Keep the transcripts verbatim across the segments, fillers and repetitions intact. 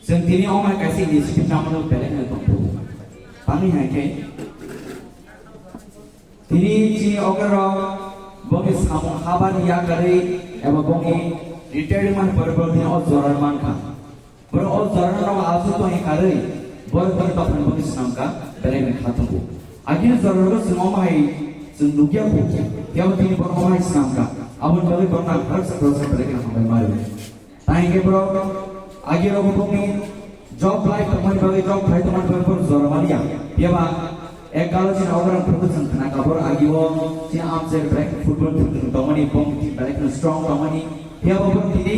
Chwng tini omo hai kaisa initiative namano belai no tongthok. Tamni hai khe tini chini okra rok bongni samung habani yakarwi eba bongni retirement pore borok tini o jora mankha. Borok o jora no aswk tongwi karwi borok tini tongphani bongni swnamkha belai no kha tongo. Agini jora rogo chwng omo hai chwng nukya kho, phiya bo tini borok omo hai swnamkha. Aboni bagwi borok no ang khoroksa khoroksa belai kheno hambai ma rw. Tei hingke borok agi rogo bongni job lai tongmani bagwi, job khlai tongmani bagwi borok jora maliya. Phiya ba ek kalo chini okra phuru chwng khna kha borok agi o chini amchai belai football thwng tongmani bongni team belai kheno strong tongmani. Phiya ba borok tini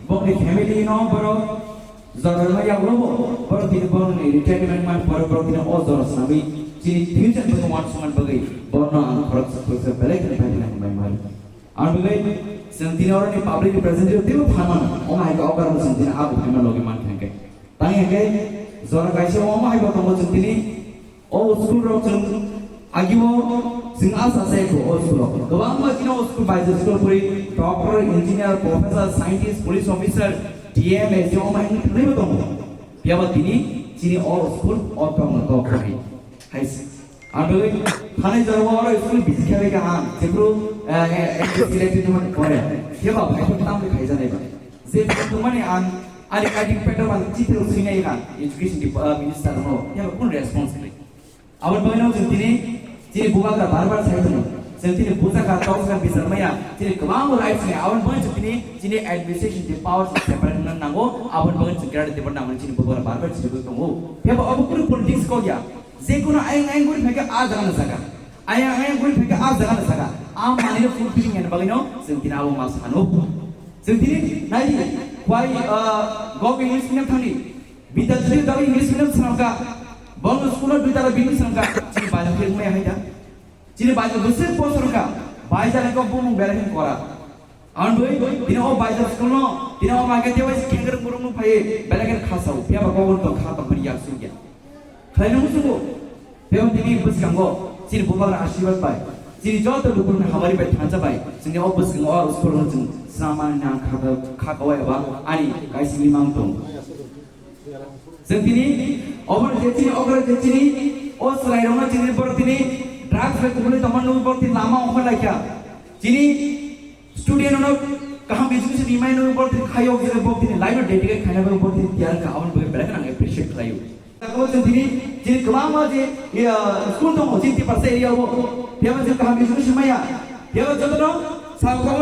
bongni family no borok jora maliya ulo bo borok tini bongni retirement man borok borok tini o jora swnamwi chini future tongmani swnamani bagwi borok no ang khoroksa khoroksa belai kheno pai khna hambai ma rw. Ang bagwi chwng tini oroni public representative teibo phan mano. Omo hai khe okra chwng tini abo phaima logi man thang khe. Tang hingke jora kaisa omo hai bo tongo chwng tini o school rok chwng agio chwng asa se kho o school rok. Kwbangma tini o school bai school puri doctor, engineer, professor, scientist, police officer, D M, S D M omo hai thangwi bo tongo. Phiya ba tini chini o school o tongno tok khai. Hai se. Ang bagwi thanai jora o oro school visit khe kha ang, jephru, eh, eh, eh, selected ni mani pore. Khe ba phai phai tam khai janai ba. Je phai tong mani ang, ani cutting pad o ang chithai sinai kha, education dep-, eh, minister no. Khe ba kun response khlai. Aboni bagwi no chwng tini, chini bubagra bar bar sai tongo. Chwng tini bujakha, tokjak, bichar maya, chini kwbangma rights ni, aboni bagwi chwng tini, chini administration ni power separate wngna nango, aboni bagwi chwng grant debor nangmani chini bubagra bar bar chini tongo. Khe ba obo kunu politics kok ya. Jekunu ayang ayang guri phaikhe a jagano jaga. Ayang ayang guri phaikhe a jagano jaga. A manwino fulfilling yani bagwino chwng tini abo ma sano. Chwng tini naidi, why, uh, Govt English medium thangni? Bidya Jyoti dagi English medium swnamkha. Bongno school-o dui tala building swnamkha. Chini bajar khe wngmaya hai da? Chini bajar bwswk bosor wngkha. Bajar ni kok bumung berai hin kora. Ang dui, tini o baijak school no, tini o maga tei waisa kengkring burung no phai, belai khe khasao, phiya ba kok tong kha tong phani yak suk ya. Khlai nung sungo, phiya ba tini bwskango, chini bubagra asirwad bai, chini joto lukurokni hamari bai thansa bai, chini o bwskango o school no chwng swnamani nang kha, kha kawai ba ani kaisa imang tong. Chwng tini, obo je chini, okra je chini, o chwrairokno chini borok tini drugs bai kubui tongma nugwi borok tini lama ongkhor laikha. Chini student no kaham education rimai nugwi borok tini khaio, je borok tini life no dedicate khaina bagwi borok tini tiyar wngkha, aboni bagwi belai kheno ang appreciate khlaio. Tabuk chwng tini, chini kwbangma je, ya, school tongo, chini Tiprasa area o, phiyaba chwng kaham education maya, phiyaba jotono sabka,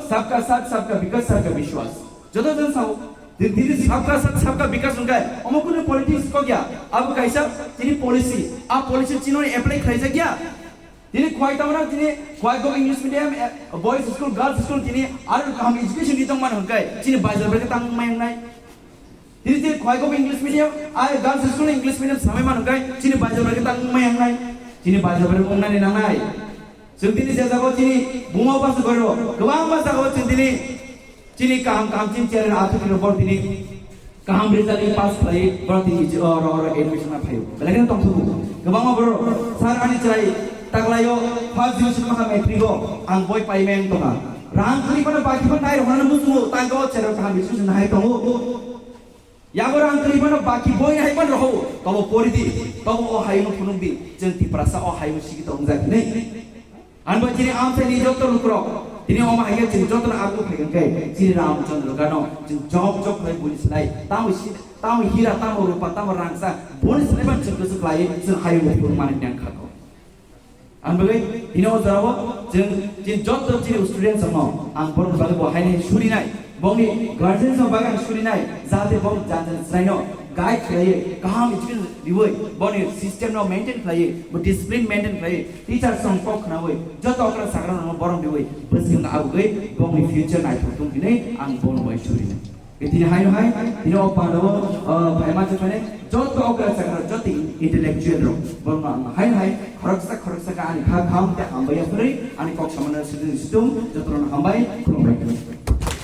sabka saath, sabka vikas, sabka vishwas. Joto jon sao, di-, dini sabka saath, sabka vikas hwnkhai, omo kunu politics kok ya, abo kaisa chini policy, a policy chini apply khlaijak ya. Dini khwai tamna, dini khwai go English medium, eh, boys school, girls school, dini aro kaham education di tongmani hwnkhai, chini bajar bai tang mai wngnai. Dini dini khwai go English medium, a girls school English medium samai man hwnkhai, chini bajar bai tang mai wngnai. Chini bajar bai wngnani nangnai. Chwng tini je jago chini buma basa goiro, kwbangma jago chwng tini, chini kaham kaham chini chair athuk ni bor tini kaham result ni pass khlai bor tini je oro oro admission na phaio. Belai kheno tongthogo. Kwbangma bor sir ani chwrai taklaio first division maha matric o ang boi paimeng tongha. Rang khli mano baki phan nai rok mano musumo tang go chair kaham result na hai tongo. Yago rang kwrwi phano baki boi hai phano rohou, tobo pori di, tobo o hayung phunuk di, chwng Tiprasa o hayung sigi tong jak hinwi. Ani bo chini amchaini joto lukurok, tini omo hai khe chwng jotono agung phai khe chini Ramchandra gano chwng jok jok khlai buni slai, tamo si-, tamo hira, tamo rupa, tamo rangsa, buni slai ban chwng kwchwk khlai chwng hayung phunuk mani nang kha kho. Ang bagwi bini o jorao chwng chini joto chini students rokno ang borokni bagwi bo haino hai surinai, bongni guardians rokni bagwi ang surinai, jahate bong jani jani chwraino guide khlaiwi, kaham education riwi, boni system no maintain khlaiwi, bo discipline maintain khlaiwi, teachers rok kok khnawi, joto okra sakra rokno borom riwi, bwskango abugwi bongni future naithok tong hinwi ang bono bai surinai. Tini haino hai, tini o pandao, uh, phaima chwngmani joto okra chakra, joto intellectual rok, borokno ang haino hai, khoroksa khoroksa khe ani kha kham tei hambai ya phwrwi, ani kok samano situng situng, jotono hambai, khulumbai.